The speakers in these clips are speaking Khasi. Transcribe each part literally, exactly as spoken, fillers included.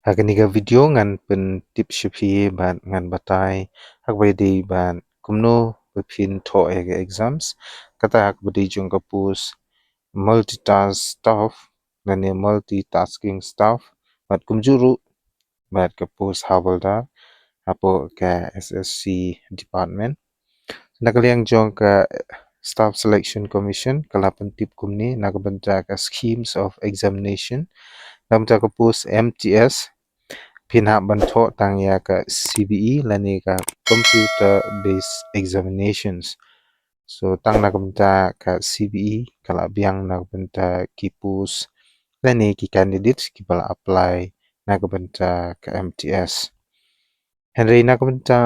Ha kane ka video ngan pyntip sha phi bad ngan batai ha kaba ïadei bad kumno ba phin thoh ïa ka exams. Kata ha kaba ïadei jong ka post multitask staff lane multitasking staff bad kumjuh ruh bad ka post havildar hapoh ka S S C department. Na ka liang jong ka Staff Selection Commission ka la pyntip kumne na ka bynta ka schemes of examination. Na ka bynta ka post M T S phin hap ban thoh tang ïa ka C B E lane ka computer based examinations. So tang na ka bynta ka C B E ka la biang na ka bynta ki post lane ki candidates kiba la apply na ka bynta ka M T S. Hynrei na ka bynta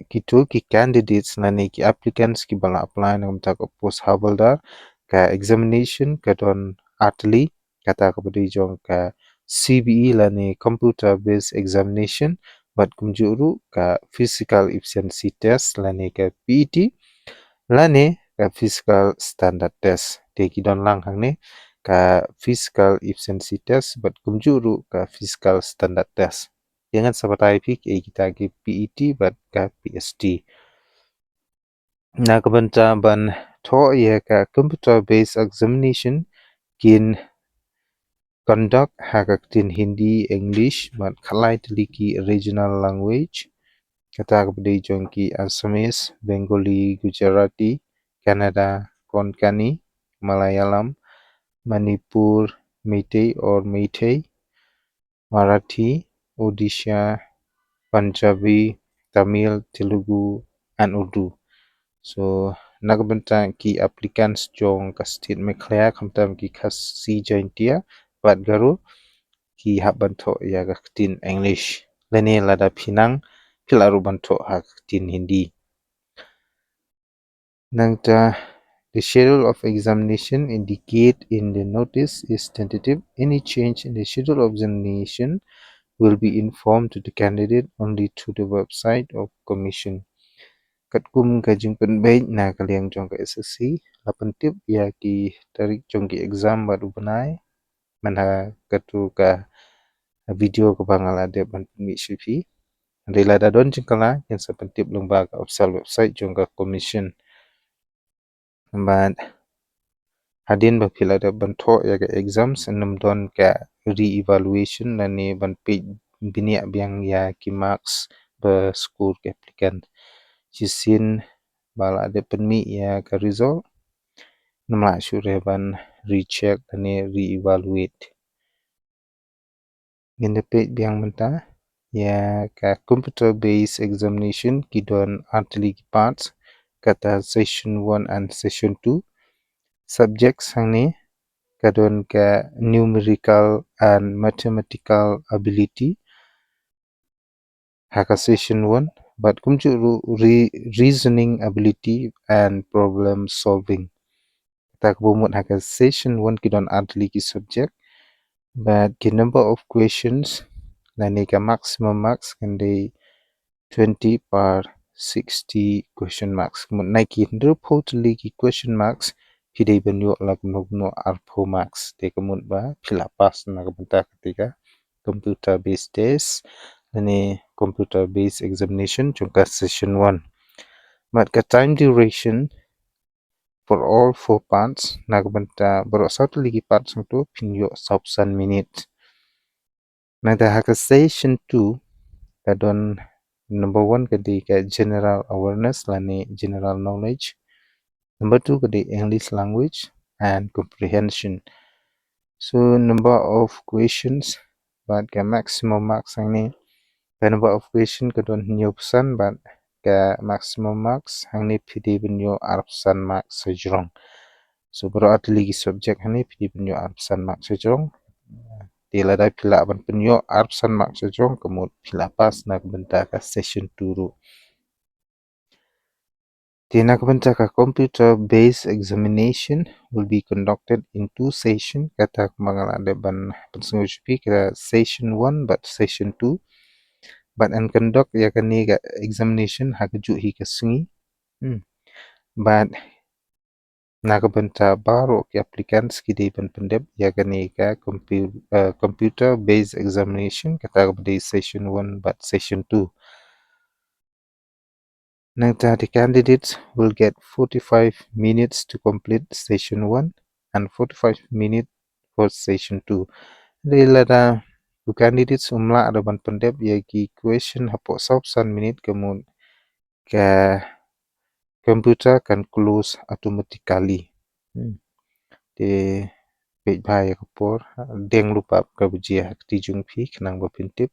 kito ki candidates lane ki applicants kiba la apply na ka bynta ka post havildar, ka examination ka don artylli, kata kaba ïadei jong ka C B E lane computer based examination bad kumjuh ruh ka physical efficiency test lane ka P E T lane ka physical standard test. Te ki don lang hangne, ka physical efficiency test bad kumjuh ruh ka physical standard test. Ïa ngan sa batai phi kiei kita ki P E T bad ka P S T. Na ka bynta ban thoh ïa ka computer based examination kin conduct ha ka ktien Hindi, English bad khatlai tylli ki regional language. Kata kaba ïadei jong ki Assamese, Bengali, Gujarati, Kannada, Konkani, Malayalam, Manipur, Meitei or Meitei, Marathi, Odisha, Punjabi, Tamil, Telugu and Urdu. So na ka bynta ki applicants jong ka state Meghalaya khamtam ki Khasi, Jaintia bad Garo ki hap ban thoh ïa ka ktien English lane lada phi nang phi lah ruh ban thoh ha ka ktien Hindi. Nangta, the schedule of examination indicated in the notice is tentative. Any change in the schedule of examination will be informed to the candidate only through the website of commission. Katkum ka jingpynbeit na ka liang jong ka S S C, la pyntip ïa ki tarik jong ki exam bad u bnai man ha katu ka video kaba nga la dep ban pynmih sha phi. Hynrei lada don jingkylla, kin sa pyntip lyngba ka official website jong ka commission. Bad hadien ba phi la dep ban thoh ïa ka exams, ym don ka re-evaluation lane ban peit bniah biang ïa ki marks ba score ka applicant. Shisien ba la dep pynmih ïa ka result, ym lah shuh re ban recheck lane re-evaluate. Ngin da peit biang mynta ïa ka computer based examination, ki don artylli ki parts, kata session one and session two. Subjects hangne ka don ka numerical and mathematical ability ha ka session one bad kumjuh ruh re-, reasoning ability and problem solving. Kata kaba mut ha ka session one ki don artylli ki subject bad ki number of questions lane ka maximum marks kan dei twenty per sixty question marks. Ka mut na ki hynriewphew tylli ki question marks phi dei ban ïoh la kumno kumno arphew marks. Te ka mut ba phi la pass na ka bynta kata ka computer based test lane computer based examination jong ka session one. Bad ka time duration for all four parts, na ka bynta baroh saw tylli ki parts hangto phin ïoh sawphew san minit. Nangta ha ka session two ka don number one ka dei ka general awareness lane general knowledge. Number two ka dei English language and comprehension. So number of questions bad ka maximum marks hangne, ka number of question ka don hynñiewphew san bad ka maximum marks hangne phi dei ban ïoh arphew san marks shajrong. So baroh artylli ki subject hangne phi dei ban ïoh arphew san marks shajrong. Te lada phi lah ban pynïoh arphew san marks shajrong, ka mut phi la pass na ka bynta ka session two ruh. Te na ka bynta ka computer based examination will be conducted in two session, kata kumba nga la dep ban pynsngew sha phi, ka session one bad session two. Bad yn conduct ïa kane ka examination ha kajuh hi ka sngi. Hmm. Bad Na ka bynta baroh ki applicants ki dei ban pyndep ïa kane ka compu-, eh, computer based examination, kata kaba dei session one bad session two. Nangta the candidates will get forty-five minutes to complete session one and forty-five minutes for session two. Dei lada u candidates um lah da ban pyndep ïa ki question hapoh saw phew san minit, ka mut ka computer kan close automatically. Hmm. Te peit bha ïa ka por, deng lypa kaba jia ha kti jong phi khnang ba phin tip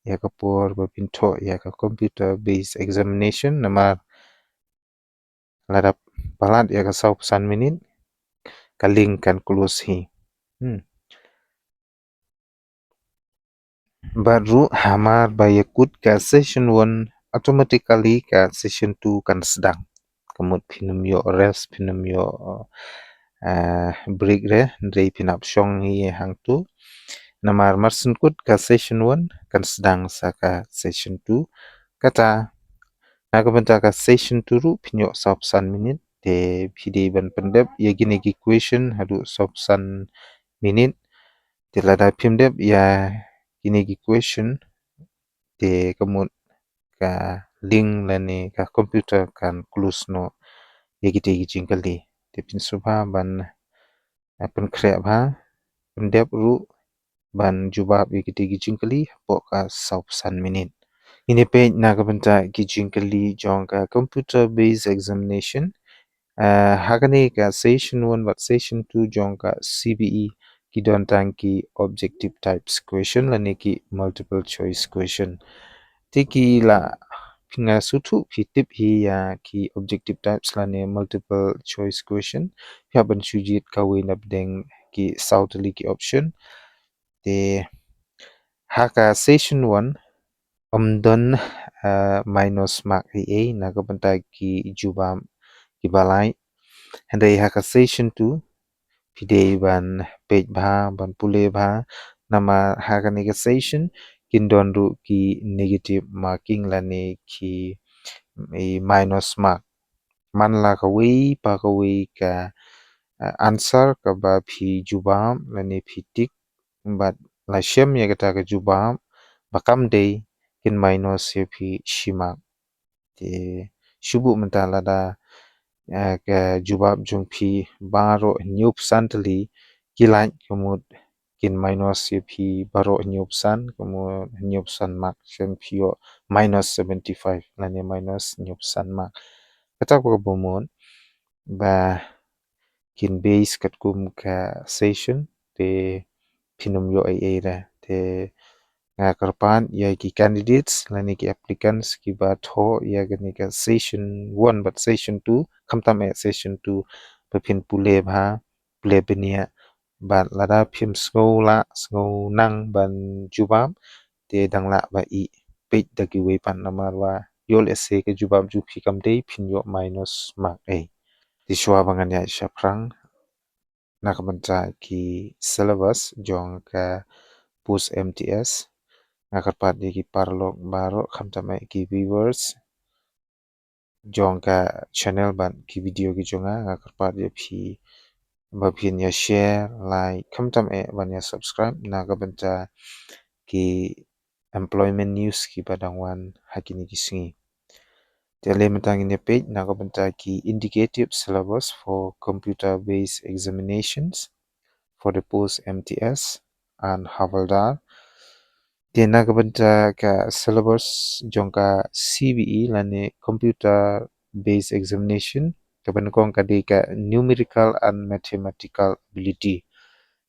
ïa ka por ba phin thoh ïa ka computer based examination, namar lada palat ïa ka saw phew san minit ka link kan close hi. Hmm. Bad ruh hamar ba ïa kut ka session one, automatically ka session two kan sdang. Ka mut phin ym ïoh rest, phin ym ïoh, eh, break re, hynrei phin ap shong hi hangtu. Namar mar syn kut ka session one kan sdang sa ka session two. Kata na ka bynta ka session two ruh phin ïoh saw phew san minit, te phi dei ban pyndep ïa kine ki question haduh saw phew san minit. Te lada phim dep ïa kine ki question, te ka mut ka link lane ka computer kan close noh ïa kite ki jingkylli. Te phin sngewbha ban, eh, pynkhreh bha, pyndep ruh ban jubab ïa kite ki jingkylli hapoh ka saw phew san minit. Ngin ïa peit na ka bynta ki jingkylli jong ka computer based examination. Eh, ha kane ka session one bad session two jong ka C B E ki don tang ki objective types question lane ki multiple choice question. Te ki la, phi, nga sngewthuh phi tip hi ïa ki objective types lane multiple choice question. Phi hap ban shu jied kawei na pdeng ki saw tylli ki option. Te ha ka session one ym don, eh, minus mark ei ei na ka bynta ki jubab kiba lait. Hynrei ha ka session two phi dei ban peit bha, ban pule bha, namar ha kane ka session kin don ruh ki negative marking lane ki, i, minus mark. Man la kawei pa kawei ka, eh, answer kaba phi jubab lane phi tick, bad la shem ïa kata ka jubab ba kam dei, kin minus ïa phi shi mark. Te shu buh mynta lada, eh, ka jubab jong phi baroh hynñiew phew san tylli ki lait, ka mut kin minus ïa phi baroh hynñiew phew san, ka mut hynñiew phew san mark, shen phi ïoh minus seventy five lane minus hynñiew phew san mark. Kata ka ba mut ba kin base katkum ka session, te phin ym ïoh ei ei re. Te nga kyrpad ïa ki candidates lane ki applicants kiba thoh ïa kane ka session one bad session two, khamtam eh session two, ba phin pule bha, pule bniah, bad lada phim sngew lah, sngew nang ban jubab, te dang lah ba ïeh peit da kiwei pat, namar ba ïoh lehse ka jubab jong phi kam dei, phin ïoh minus mark ei. Te shuwa ba ngan ïaid shaphrang na ka bynta ki syllabus jong ka post M T S, nga kyrpad ïa ki paralok baroh, khamtam eh ki viewers jong ka channel bad ki video ki jong nga, nga kyrpad ïa phi ba phin ïa share, like, khamtam eh ban ïa subscribe na ka bynta ki employment news kiba dang wan ha kine ki sngi. Te lei mynta ngin ïa peit na ka bynta ki indicative syllabus for computer based examinations for the post M T S and Havildar. Te na ka bynta ka syllabus jong ka C B E lane computer based examination, kaba nyngkong ka dei ka numerical and mathematical ability.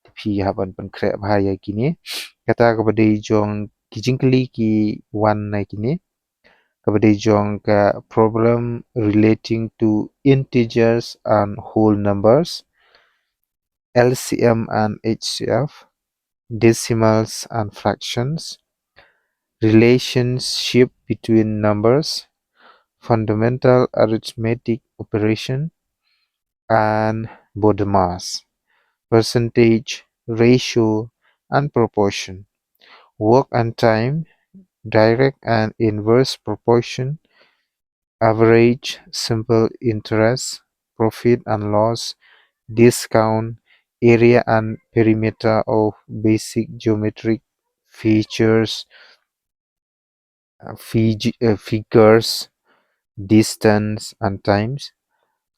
Te phi hap ban pynkhreh bha ïa kine. Kata kaba dei jong ki jingkylli ki wan na kine, kaba dei jong ka problem relating to integers and whole numbers, L C M and H C F, decimals and fractions, relationship between numbers, fundamental arithmetic operation, and body mass, percentage, ratio, and proportion, work and time, direct and inverse proportion, average, simple interest, profit and loss, discount, area and perimeter of basic geometric features, uh, fig- uh, figures, distance and times,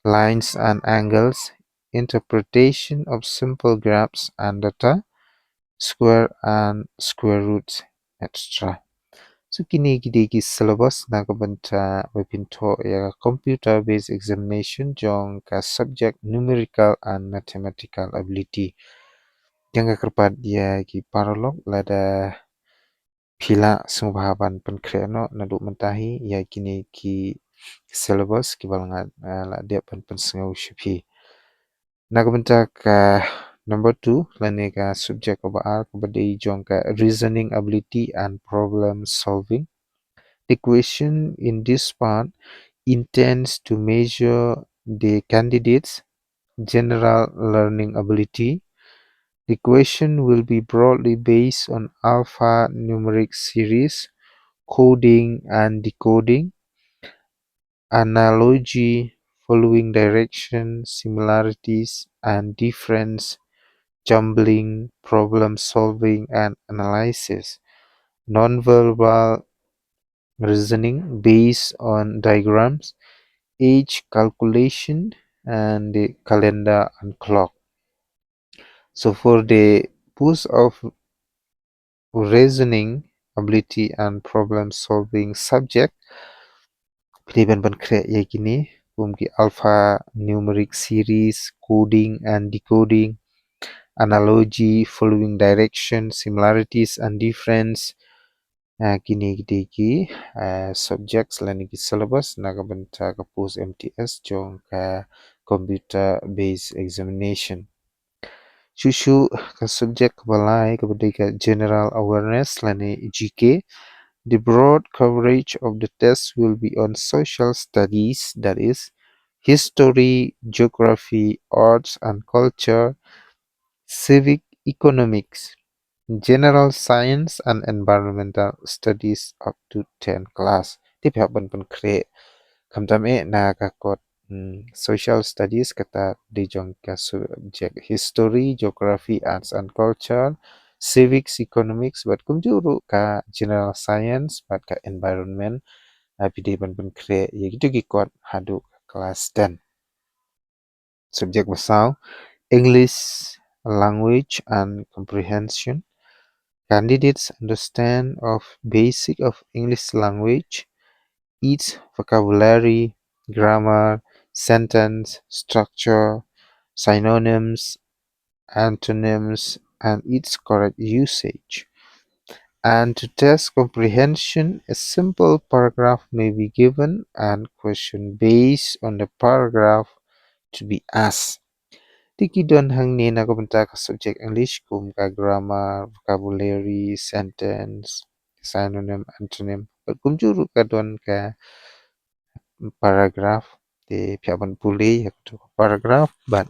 lines and angles, interpretation of simple graphs and data, square and square roots, et cetera. So kine ki dei ki syllabus na ka bynta ba phin thoh ïa ka computer based examination jong ka subject numerical and mathematical ability. Te nga kyrpad ïa ki paralok, lada phi la sngewbha ban pynkhreh noh naduh mynta hi ïa kine ki syllabus kiba la ngat, eh, la dep ban pynsngew sha phi. Na ka bynta ka number two lane ka subject kaba ar, kaba dei jong ka reasoning ability and problem solving. The question in this part intends to measure the candidates' general learning ability. The question will be broadly based on alphanumeric series, coding and decoding, analogy, following direction, similarities and difference, jumbling, problem solving and analysis, non-verbal reasoning based on diagrams, age calculation, and the calendar and clock. So for the post of reasoning ability and problem solving subject, phi dei ban pynkhreh ïa kine kum ki alphanumeric series, coding and decoding, analogy, following direction, similarities and difference. Ah, kine ki dei ki, ah, subjects lane ki syllabus na ka bynta ka post M T S jong ka computer based examination. Shuh shuh ka subject kaba lai kaba dei ka general awareness lane G K. The broad coverage of the test will be on social studies, that is, history, geography, arts and culture, civic economics, general science and environmental studies up to ten class. Te phi hap ban pynkhreh khamtam eh na ka kot, mm, social studies, kata dei jong ka subject history, geography, arts and culture, civics, economics, bad kumjuh ruh ka general science bad ka environment. Ah, phi dei ban pynkhreh ïa kito ki kot haduh ka class ten. Subject ba saw, English language and comprehension. Candidates understand of basic of English language, its vocabulary, grammar, sentence structure, synonyms, antonyms, and its correct usage. And to test comprehension, a simple paragraph may be given and question based on the paragraph to be asked. Te ki don hangne na ka bynta ka subject English kum ka grammar, vocabulary, sentence, synonym, antonym. Bad kumjuh ruh ka don ka paragraph. Te phi hap ban pule ïa kato ka paragraph bad,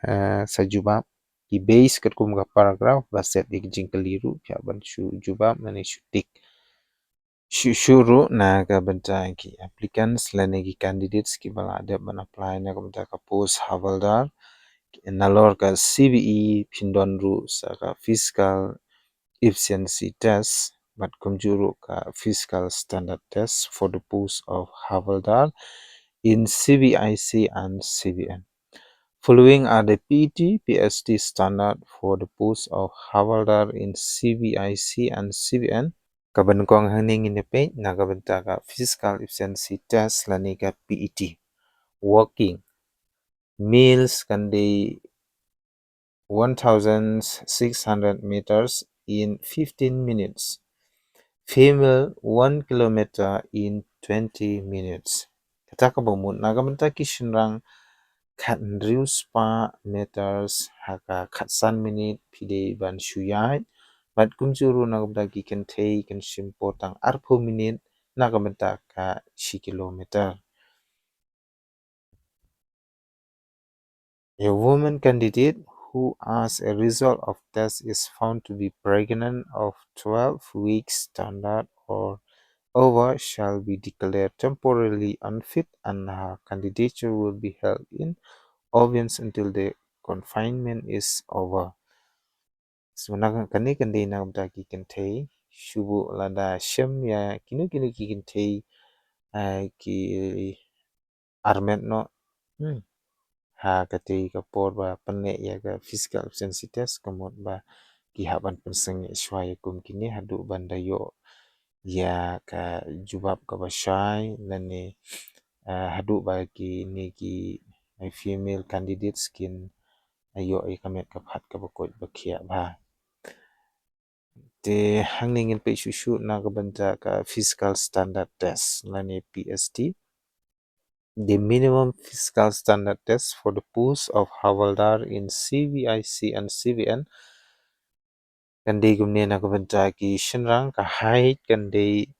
eh, sa jubab. Ki base katkum ka paragraph ba set ïa ki jingkylli ruh, phi hap ban shu jubab lane shu tick. Shuh shuh ruh na ka bynta ki applicants lane ki candidates kiba la dep ban apply na ka bynta ka post Havildar, nalor ka C B E phin don ruh sa ka physical efficiency test bad kumjuh ruh ka physical standard test for the post of Havildar in C B I C and C B N. Following are the P E T, P S T standard for the post of Havildar in C B I C and C B N. Kaba nyngkong hangne ngin ïa peit na ka bynta ka physical efficiency test lane ka P E T. Walking. Males kan dei one thousand six hundred meters in fifteen minutes. Female one kilometer in twenty minutes. Kata kaba mut na ka bynta ki shynrang khathynriew spah meters ha ka khatsan minit phi dei ban shu ïaid. Bad kumjuh ruh na ka bynta ki kynthei kan shim por tang arphew minit na ka bynta ka shi kilometer. A woman candidate who, as a result of test, is found to be pregnant of twelve weeks standard or over shall be declared temporarily unfit and her candidature will be held in obedience until the confinement is over. So na kane kan dei na ka bynta ki kynthei, shu buh lada shem ïa kino kino ki kynthei, eh, ki armet noh, hmm, ha katei ka por ba pynleh ïa ka physical efficiency test, ka mut ba ki hap ban pynsangeh shuwa ïa kum kine haduh ban da ïoh ïa ka jubab kaba shai, lane, eh, haduh ba kine ki, eh, female candidates kin, eh, ïoh ïa ka met ka phad kaba koit ba khiah bha. Te hangne ngin peit shuh shuh na ka bynta ka physical standard test lane P S T. The minimum physical standard test for the post of Havildar in C V I C and C V N kan dei kumne na ka bynta ki shynrang. Ka height kan dei,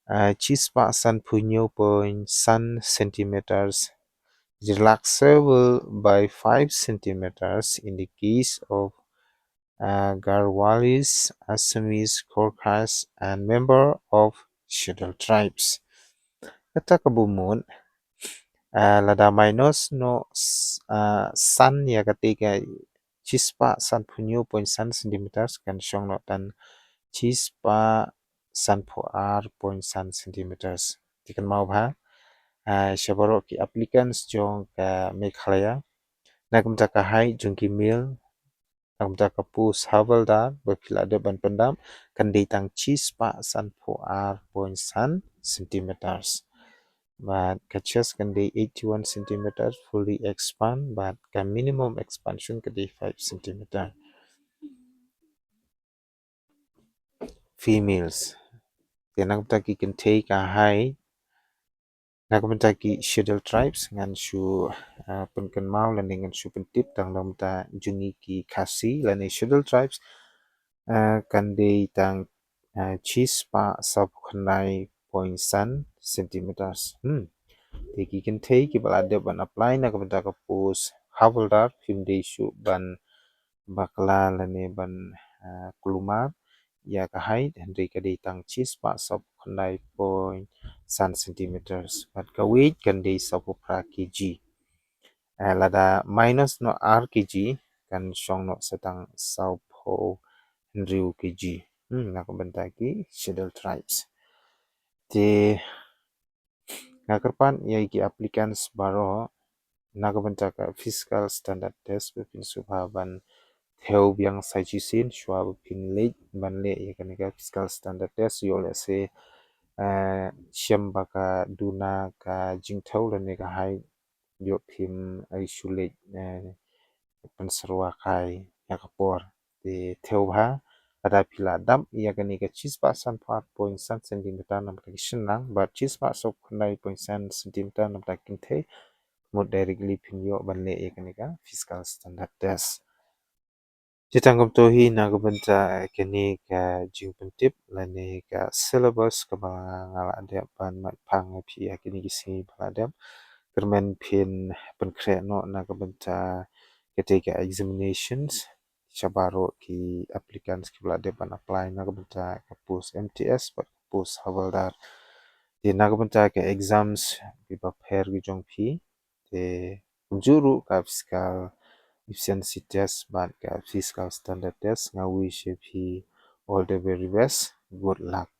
ah, shispah sanphew hynñiew point san centimeters, relaxable by five centimeters in the case of, uh, Garhwalis, Assamese, Gorkhas, and member of Scheduled Tribes. Kata ka bamut, uh, lada minus noh s-, uh, san ïa katei ka shispah sanphew hynñiew point san centimeters, kan shong noh tang shispah sanphew ar point san centimeters. Te kynmaw bha, uh, sha baroh ki applicants jong ka Meghalaya, na ka bynta ka height jong ki male, na ka bynta ka post Havildar ba phi la dep ban pyndap, kan dei tang shispah sanphew ar point san centimeters. Bad ka chest kan dei eighty-one centimeters fully expand, bad ka minimum expansion kan dei five centimeter. Females. Te na ka bynta ki kynthei ka height, na ka bynta ki Scheduled Tribes, ngan shu, ah, pynkynmaw lane ngan shu pyntip tang na ka bynta jong ngi ki Khasi lane Scheduled Tribes, ah, kan dei tang, ah, shispah sawphew khyndai point san centimeters. Hmm. Te ki kynthei kiba la dep ban apply na ka bynta ka post Havildar, phim dei shuh ban bakla lane ban, ah, kulmar ïa ka height, hynrei ka dei tang shispah sawphew khyndai point san centimeters. Bad ka weight kan dei sawphew phra kg. Eh, lada minus noh ar kg, kan shong noh sa tang sawphew hynriew kg. Hmm, na ka bynta ki Scheduled Tribes. Te nga kyrpad ïa ki applicants baroh, na ka bynta ka physical standard test, ba phin sngewbha ban thew biang sa shisien shuwa ba phin leit ban leh ïa kane ka physical standard test. Ïoh lehse, eh, shem ba ka duna ka jingthew lane ka height, ïoh phim ai shu leit, eh, pynsyrwa kai ïa ka por. Te thew bha, lada phi la dap ïa kane ka shispah sanphew ar point san centimeter namar ka shynrang, bad shispah sawphew khyndai point san centimeter namar ka kynthei, mut directly phin ïoh ban leh ïa kane ka physical standard test. Te tang kumto hi na ka bynta kane ka jingpyntip lane ka syllabus kaba nga la dep ban mad phang ïa phi ha kine ki sngi ba la dep. Kyrmen phin pynkhreh noh na ka bynta katei ka examinations sha baroh ki applicants kiba la dep ban apply na ka bynta ka post M T S bad ka post Havildar. Te na ka bynta ka exams kiba pher ki jong phi, te kumjuh ruh ka physical efficiency test bad ka physical standard test, nga wish ïa phi all the very best. Good luck.